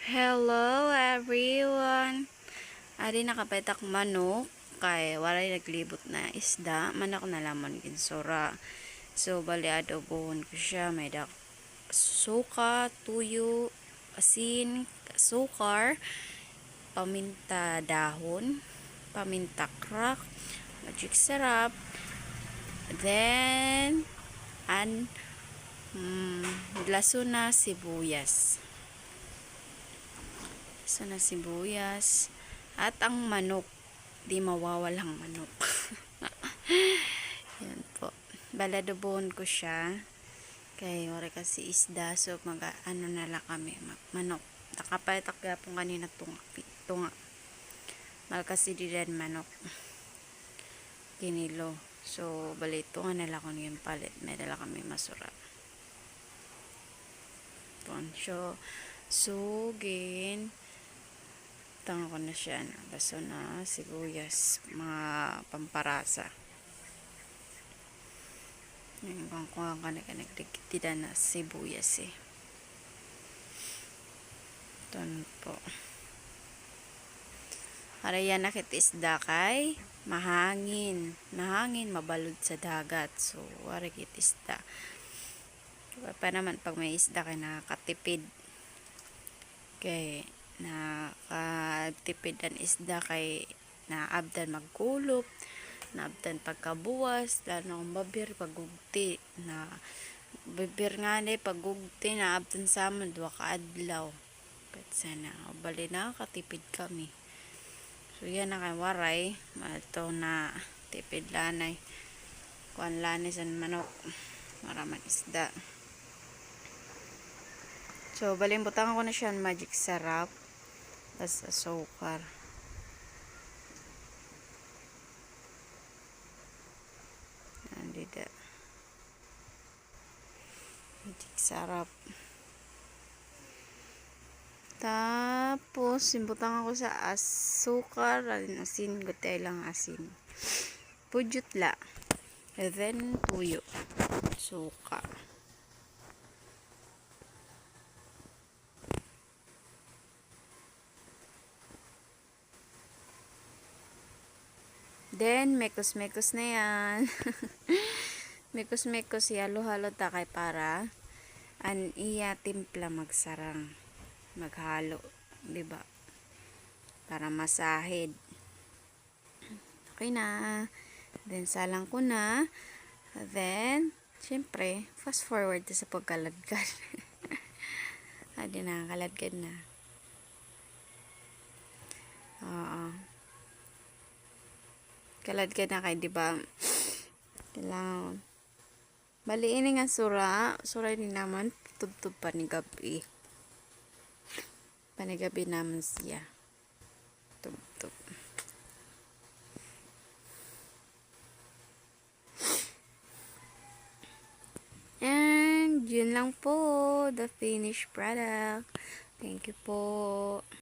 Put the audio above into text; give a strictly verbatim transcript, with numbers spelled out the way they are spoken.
Hello everyone. Adi nakapalit ak manok kay waray naglibot na isda, manok na lamon ginsura. So bali adobohon ko siya, may-ada ak suka, tuyo, asin, sukar, paminta dahon, paminta crack, Magic Sarap, then an mm, lason na sibuyas. Lason na sibuyas. At ang manok. Di mawawala ang manok. Yan po. Bali adobohon ko siya. Kay waray kasi isda. So, mag-ano na la kami. Mag manok. Nakapalit ak gihapon kanina tunga. Tunga. Mahal kasi dida an manok. Kinilo. So, bali tunga na la akon ginpalit. May-ada la kami masura. Pon. So, so, ginbutang ko na siya na lason na sibuyas, mga pamparasa. Ngayon, kuan ko an kanikadikit dida na sibuyas, eh. Ton po. Waray yana kit isda kay mahangin. Mahangin, mabalod sa dagat. So, waray kit isda. Iba pa naman pag may isda kay nakakatipid. Kay nakatipid an isda kay naabtan magkulop, naabtan pagkabuwas, lalo na kon babir paggugti. Na babir ngani paggugti, naabtan sa amon duha ka adlaw. Kat sana, o bali nakakatipid kami. So, yana kay waray, mato na tipid la anay. Kuan la anay san manok. Waray man isda. So, bali butangan ko na siya Magic Sarap. Tas asukar. Yan, dida. Magic Sarap. Tapos, ginbutangan ko sa asukar, an asin, gutiay la an asin. Pudyot la. And then, tuyo. Suka. Then, mekos-mekos na yan. Mekos-mekos, ihalo-halo ta kay para an iya timpla magsarang. Maghalo, di ba? Para masahid. Okay na. Then, salang ko na. Then, siyempre, fast forward ta sa pagkaladkad. Adi na, kaladkad na. Oo. Kaladkad na kay, di ba? Kailangan. Bali, ini nga sura, sura ini naman, tubtob panigab-i. Panigab-i naman siya. Tubtob. And yun lang po, the finished product. Thank you po.